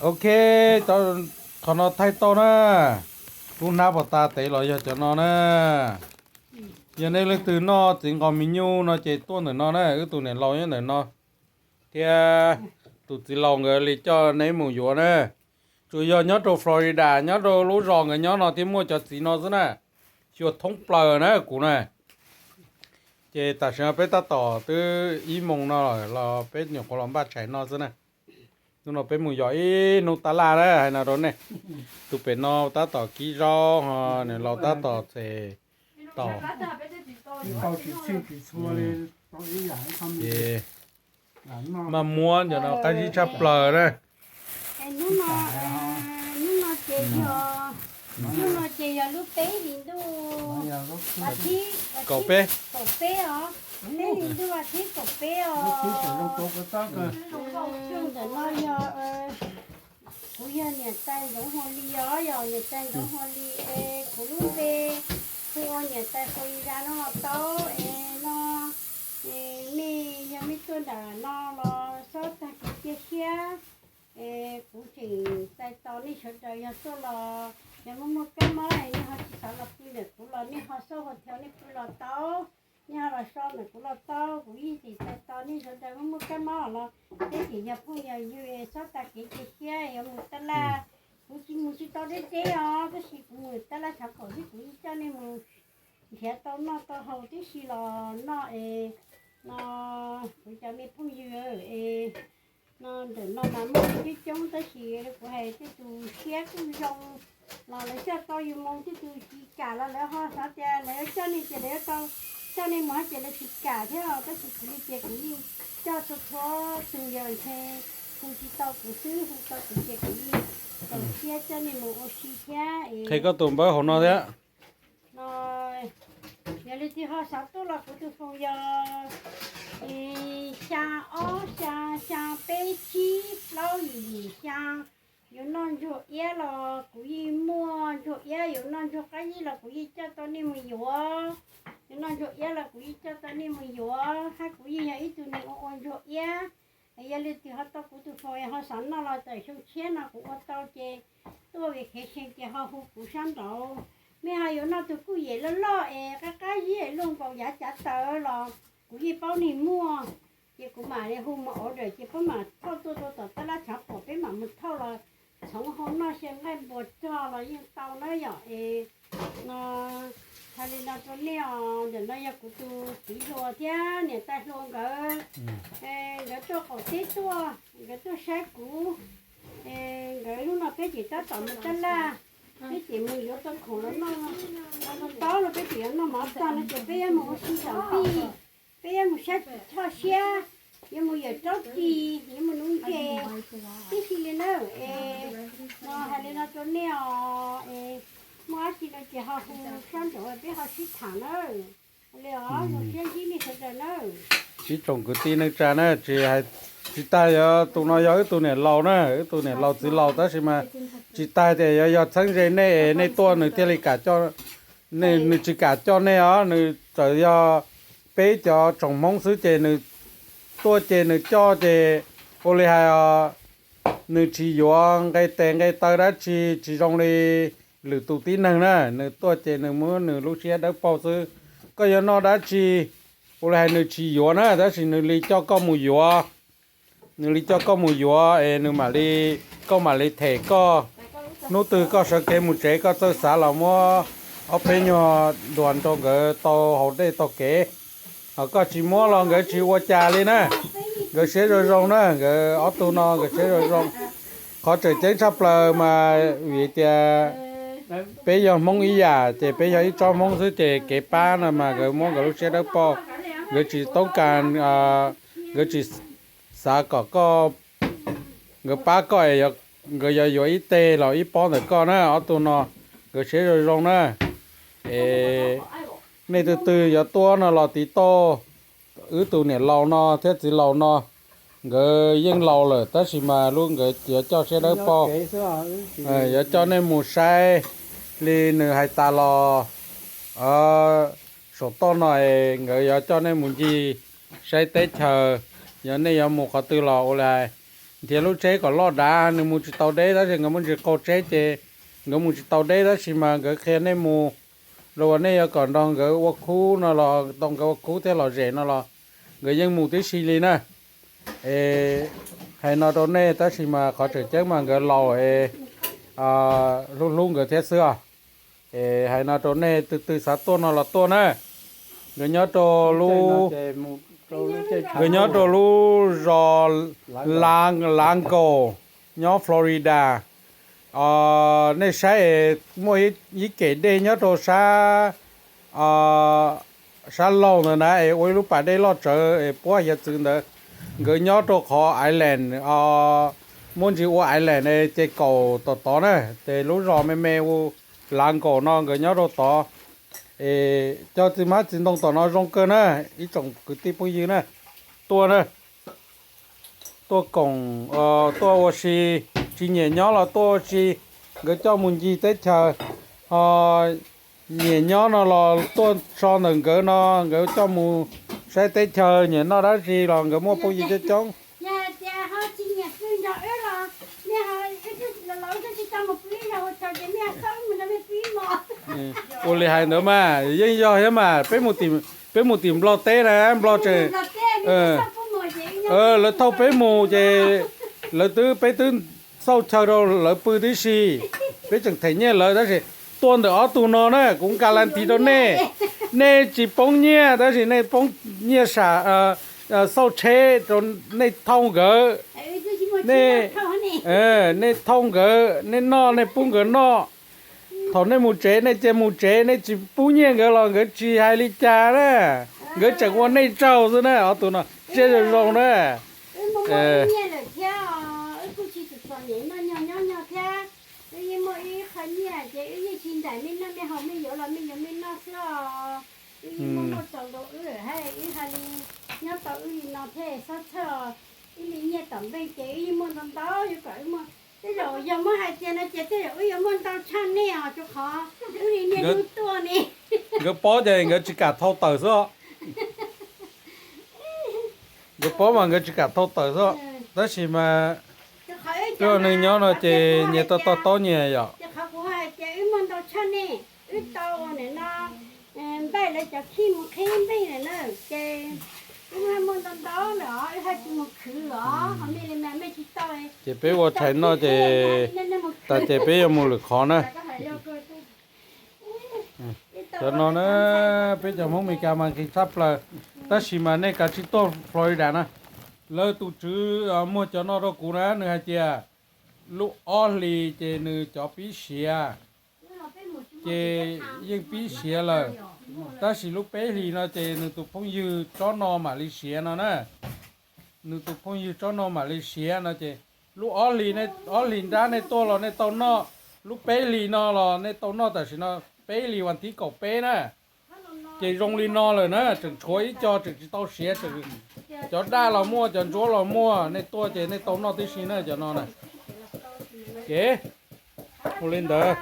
Ok, qhov no thaij tau na. Lub hnab pos tas tev los yog cov no na. Yog nej leej twg noj txiv nqos mis nyuj no ces tuaj ntawm no na, wb tus niam laus nyob ntawm no thiab tus txiv laus nkawd li coj neb mus yuav na. Tsuas yog nyob rau Florida, nyob rau lub zos nkawd nyob no thiaj muaj cov txiv no xwb na. Xyuas thoob plaws na kuv na. Ces tam sim no peb tab tom twb ib moos no los peb nyuam qhuav los npaj tshais noj xwb na. Hnub no peb mus yos ib hnub tab laj na, hais no rau nej. Tus pem no tab tom kib zaub ho, niam laus tab tom txhes taum. Ces maj muab cov no qab zib tshaj plaws na. Hnub no, hnub no ces yog, hnub no ces yog lub peb hlis ntuj, kaum peb, kaum peb os, peb hlis ntuj vas thib kaum peb os. Ntawm no yog, kuv yog niam tais Ntxoov Hua Li os, yog niam tais Ntxoov Hua Li es kuv lub npe hu ua niam tais Hua Li Zab no ho tau es no, nej yog nej tuaj nram no los txhob tag kev cia siab. Es kuv tseem txais tos nej sawv daws, yog tuaj los yog muaj muaj kab mob es nej ho tsis xav los pw ntawm kuv los nej ho xauj hotel nej pw los tau, nej ho los so ntawm kuv los tau, kuv yeej tseem txais tos nej sawv daws. Muaj muaj kab mob los peb tseem yog phooj yog ywg, txhob tag kev cia siab. Yuav mus tab laj, kuv tsis mus tsis tau deb deb os, tab sis kuv mus tab laj tshav pom xwb, kuv yeej coj nej mus nrhiav tau noj tau haus tib si los noj es no, kuv cov me phooj ywg es no, ntawm no mas muaj coob coob tab sis kuv hais tej tus siab kuj zoo los lawv coj tau yus mus, tej tus tsis kam los lawv ho xav tias lawv yuav coj nej ces lawv yuav tau coj nej mus ces lawv tsis kam thiab. Tab sis kuv li ces kuv yeej coj txhua txhua tus, yog ntshe hu tsis tau kuv xwb, hu tau kuv ces kuv yeej txaus siab coj nej mus ua si thiab. Qhia koj tus npawb hauv no thiab. No, yog leej twg ho xav tuaj los kuv tus foos yog xya ob xya, xya peb tsib plaub yim yim xya. Yuav noj ntsuag iab los kuv yeej muaj ntsuag iab, yuav noj ntsuag qab zib los kuv yeej coj tau nej mus yuav. Yuav noj ntsuag iab los kuv yeej coj tau nej mus yuav, hab kuv yeej yog ib tug neeg ua ua ntsuag iab. Yog leej twg ho tau kuv tus foos ho xav noj los tawm xyoo tshiab no kuv ua tau ces tuaj vacation ces ho hu kuv sab nraud. Mej ho yuav noj tus kuj yem loj loj es qab qab zib luaj nkaus yav cav taws los kuv yeej paub neeg muaj. Ces kuv mam li hu mus order ces peb mam thauj tuaj rau tom tab laj tshav pom, peb mam mus thauj los txhoov hau noj xyaw nqaij npua rog los yeej tau na yom. Es no, hais li no rau nej os, ntawm no yog kuv tus txiv hluas thiab niam tais hluas nkawd, nkawd tuaj qaum teb tuaj, nkawd tuaj saib kuv. Nkawd hnub no peb tseem tab tom mus tab laj, peb tseem mus yuav tau khoom los noj, tau taub no peb tseem yuav noj mov tag no ces peb yuav mus ua si tom tij, peb yuav mus saib choj siab, yuav mus yawm raub ris, yuav mus nuv ntses tib si li na. Es no hais li no rau nej os, es muaj dab tsi no ces ho hu sab nraud peb ho sib tham na. Li os, zoo siab ntsib nej sawv daws na. Ib tsoom kwv tij neej tsa na, tsis hais, tsis tas yog tus no yog wb tus niam laus na, wb tus niam laus txiv laus, tab sis mas tsis tas tias yog, yog txheeb ze nej, nej tuaj nws thiaj li kam coj, nws tsis kam coj nej os, nws txawm yog peb cov tsoom Hmoob xwb ces nws tuaj ces nws coj ces ua li hais os, nws tsis yuav nqe tes nqe taw dab tsi, tsis zoo li lwm tus tib neeg na, nws tuaj ces nws muab nws lub siab dawb paug xwb. Koj yuav noj dab tsi, ua li hais nws tsis yuav na, tab sis nws li coj koj mus yuav, nws li coj koj mus yuav es nws mam li, koj mam li them koj. Hnub twg koj sawv kev mus tsev koj txawj xav los muab ob peb nyuag duas rau nkawd tau haus dej tau kev. Ho koj tsis muab los nkawd tsis ua cas li na. Nkawd siab zoo zoo na, nkawd ob tug no nkawd siab zoo zoo. Qhov tseem ceeb tshaj plaws mas vim tias peb yog Hmoob ib yam ces peb yog ib tsob Hmoob xwb ces kev pab no mas nkawd muab nkawd lub siab dawb paug. Nkawd tsis toob kas, nkawd tsis xav kom koj, nkawd pab koj es nkawd yuav yuav ib teg los ib pob ntawm koj na. Ob tug no nkawd siab zoo zoo na. Es nej twg twg yuav tuaj no los tiv tauj wb tus niam laus no thiab txiv laus no. Nkawd yeej laus lawm tab sis mas lub nkawd yuav coj siab dawb paug, yuav coj nej mus saib li nws hais tas los saum toj no es nkawd yuav coj nej mus ncig saib teb chaws. Yog nej yuav mus qhov twg los ua li hais, nrhiav lub tsheb kom loj dav, nws mus tsis tau deb, tab sis nkawd muaj ntsis qaug tsheb ces nkawd mus tsis tau deb, tab sis mas nkawd qhia nej mus rau uas nej yuav kom nrog nkawd ua khub no los tau nkawd ua khub thiab lom zem no los nkawd yeej mus tib si li na. Es hais no rau nej, tab sis mas qhov tseem ceeb mas nkawd laus es hlub hlub nkawd thiab xwb os. Es hais no rau nej, tus twg xav tuaj no los tuaj na. Nkawd nyob rau lub, nkawd nyob rau lub zos Largo, nyob Florida. Nej saib es muaj ib kem dej nyob rau sab, sab laug ntawd na, es ua ib lub pas dej loj tsawv es puab hiav txwv ntawd. Nkawd nyob rau qhov island, muaj ntsis ua island ces kaum tom tod na, ces lub zos me me ua Largo no nkawd nyob rau tod. Es cov txiv hmab txiv ntoo tom no zoo kawg na, ib tsoom kwv tij phooj ywg na, tuaj na, tuaj koom, tuaj ua si, tsis nyiam nyob los tuaj ua si, nkawd coj mus ncig teb chaws, ho nyiam nyob no los tuaj so ntawm nkawd no, nkawd coj mus saib teb chaws, nyiam noj dab tsi los nkawd muaj phooj ywg coob coob. Ua li hais ntawd mas yeej yog thiab mas, peb mus tim Nplog teb na, Nplog tseem, lawv thauj peb mus ces lawv twb, peb twb xauj chaw rau lawv pw tib si, peb tseem them nyiaj lawv, tab sis tuaj ntawm ob tug no na, kuv nka las tis rau nej, nej tsis poob nyiaj tab sis nej poob nyiaj sam xauj tsheb rau nej thauj nkawd. Nej, nej thauj nkawd, nej noj nej pub nkawd noj. Thaum nej mus tsev nej cia mus tsev, nej tsis pub nyiaj nkawd los nkawd tsis hais li cas na. Nkawd tseem ua nej tsaug xwb na, ob tug no siab zoo zoo na. Wb yeej muaj ib qho nyiaj ces wb yeej tsis ntaim mej noj mej haus, mej yuav los mej yuav mej noj xwb os. Wb yeej muaj noj txaus nkaus wb lawm, wb hais li nyob tau wb li no thiab xob txhawj. Wb li nyiaj tom npeej ces wb yeej muaj ntau ntau, yuav kom wb muaj, tej zaum yog muab hais tias no ces tej zaum wb yuav muaj ntau tshaj nej os, rau qhov wb li niaj hnub tuaj ne. Nkawd paub ces nkawd tsis kam thau tawm xwb. Nkawd paub mas nkawd tsis kam thau tawm xwb, tab sis mas twb ua neeg nyob no ces nyias tau to taub nyias yom. Ces qhov kuv hais tias wb muaj ntau tshaj nej, wb tau ua nim no npaij lawv cov khij mus qhib npeej lawm na, ces wb muaj ntau ntau lawm os, wb haj tsis mus khwv os, ho mej li mas mej tsis tau. Ces peb ua tshais noj ces tas ces peb yuav mus lwm qhov na. Cov no na, peb cov Hmoob Meskas mas nqhis tshaj plaws, tab sis mas nej kav tsij tuaj Florida na. Lawv tus tswv muag cov no rau kuv na, nws hais tias lub ob hlis ces nws cov pib siav, ces yeej pib siav lawm, tab sis lub peb hlis no ces nws tus phooj ywg tsob no mam li siav no na. Nws tus phooj ywg tsob no mam li siav no ces lub ob hlis, ob hlis nrab nej tuaj los nej tau noj, lub peb hlis no los nej tau noj tam sim no, peb hlis vas thib kaum peb na. Ces zoo li no lawm na, tseem tshuav ib co tseem tsis tau siav, cov daj los muaj, cov ntsuab los muaj, nej tuaj ces nej tau noj tib si na cov no na. Ces ua li ntawd,